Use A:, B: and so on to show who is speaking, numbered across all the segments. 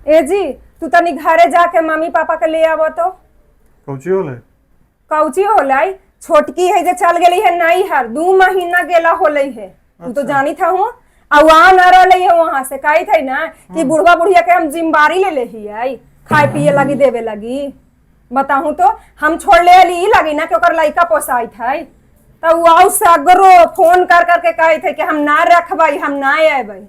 A: ए जी, तू तनी घरे जाके मम्मी पापा के ले आव तो।
B: कौची होले?
A: कौची होलै? छोटकी है जे चल गेली है नैहर, 2 महीना गेला होलै है। तू तो जानी था हूँ आ वहाँ न रहले है। वहां से कही थे ना कि बुढ़वा बुढ़िया के हम जिम्मेदारी ले ले ही आई, खाए पिए लगी, देवे लगी। बताहूँ तो हम छोड़ ले अली ई लगी ना कि ओकर लइका पोसाइत है। तो उ आउ सगरो फोन कर करके कही थे कि हम ना रखबै, हम ना अयबै।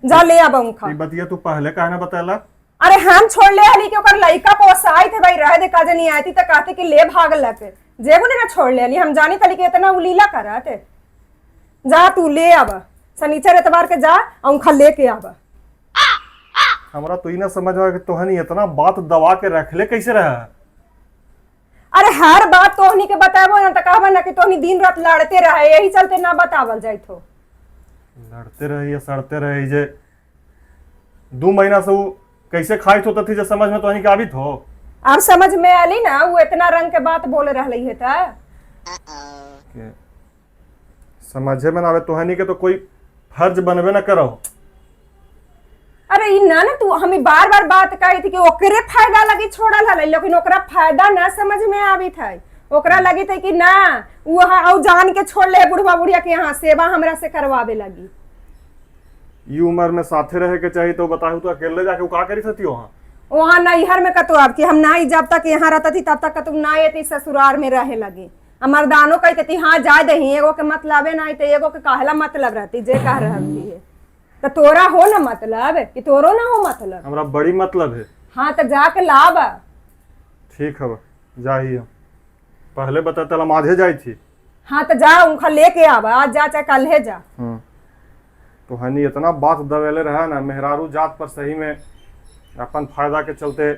A: जा, ले आब उनका।
B: ई बतिया तू पहले काहे ना बतैला?
A: अरे, हम छोड़ ले हली कि ओकर लइका पोसाई थे भाई, रह दे। काजे नहीं आती तो कहते कि ले भागलक। जेबू ने ना छोड़ ले हली। हम जानी तली कि इतना उलीला करत। जा, तू ले आब। शनिचर एतवार के जा आ उनका लेके आब।
B: हमरा तो ई ना समझ में आवे कि तोहनी इतना बात दबा के रखले कैसे रहा।
A: अरे, हर बात तोहनी के बताबो ना तो कहबा ना कि तोहनी दिन रात लड़ते रहे। यही चलते ना बतावल जाइत हो।
B: लड़ते रहे या सड़ते रहे, जे 2 महीना से वो कैसे खाइत होता थी, जे समझ में तोहनी के आबित हो?
A: अब समझ में आली ना, वो इतना रंग के बात बोल रहली है त।
B: के समझे में ना आवे। तोहनी के तो कोई फर्ज बनबे ना करो।
A: अरे, ई ना ना तू हमें बार बार बात कही थी कि ओकरे फायदा लगी छोड़ल हलै, लेकिन ओकरा फायदा ना समझ में आवित है। ओकरा लगी थे कि ना, वो औ जान के छोड़ ले बुढ़वा बुढ़िया के यहाँ, सेवा हमरा से करवावे लगी।
B: ई उम्र में साथे रहे के चाहिए, तो बताहू तो अकेले जाके वो का करी सकती वहाँ?
A: वहाँ नैहर में कतो अब कि हम ना ही, जब तक यहाँ रहता थी तब तक कतो ना एती ससुराल में रहे लगी। आ मर्दानो कहते थी, हाँ, जाए दही, एगो के मतलब ना तो एगो के कहला मतलब रहती। जे कह रहल थी तो तोरा हो ना मतलब कि तोरो ना हो मतलब?
B: हमरा बड़ी मतलब है।
A: हाँ, तो जाके लाब।
B: ठीक है, जाही हम। पहले बताते हम आधे जाई थी।
A: हाँ, तो जा, उनका लेके आवा। आज जा चाहे कल जा।
B: तो हनी इतना बात दबेले रहा ना मेहरारू जात पर, सही में अपन फायदा के चलते।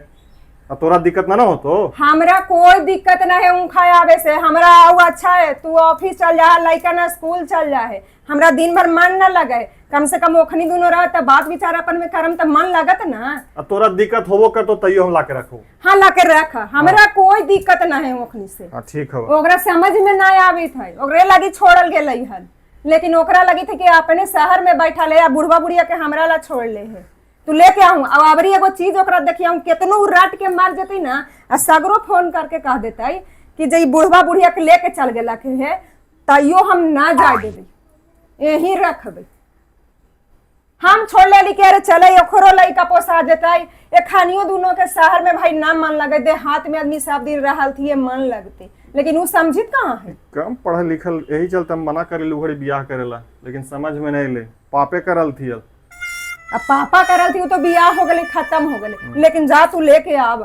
B: आ तोरा दिक्कत ना ना हो तो?
A: हमरा कोई दिक्कत ना है उनखा आवे से। हमरा आऊ अच्छा है। तू ऑफिस चल जा, लड़का ना स्कूल चल जा है, हमरा दिन भर मन ना लगे। कम से कम ओखनी दोनों रह त बात विचार अपन में करम त मन लगत ना।
B: आ तोरा दिक्कत होबो कर तो तैयो हम ला के रखो।
A: हाँ, ला के रख। हमरा कोई दिक्कत ना है ओखनी से।
B: हाँ, ठीक है।
A: ओकरा समझ में ना आवित है, ओकरे लगी छोड़ल गेलै हन। लेकिन ओकरा लगी थे कि अपने शहर में बैठल है आ बुढ़वा बुढ़िया के हमरा ला छोड़ ले है। तू लेके आऊं। अब अबरी एगो चीज ओकरा देखिए, केतनो उ रट के मार जतई ना आ सगरो फोन करके कह देतई कि जे ई बुढ़वा बुढ़िया के लेके चल गेला के है, तैयो हम ना जाए देबै, यही रखबै। हम छोड़ लेली कि अरे चले, ओकरो लइका पोसा जेतै। एक खानियो दोनों के शहर में भाई ना मन लगे। दे हाथ में आदमी सब दिन रहल थी, मन लगते, लेकिन उ समझित कहाँ है?
B: कम पढ़ल लिखल, यही चलते हम मना करेलू घड़ी बियाह करेला, लेकिन समझ में नहीं ले। पापे करल थी।
A: अब पापा करल थी, वो तो बियाह हो गए, खत्म हो गए, लेकिन जा, तू लेके आब।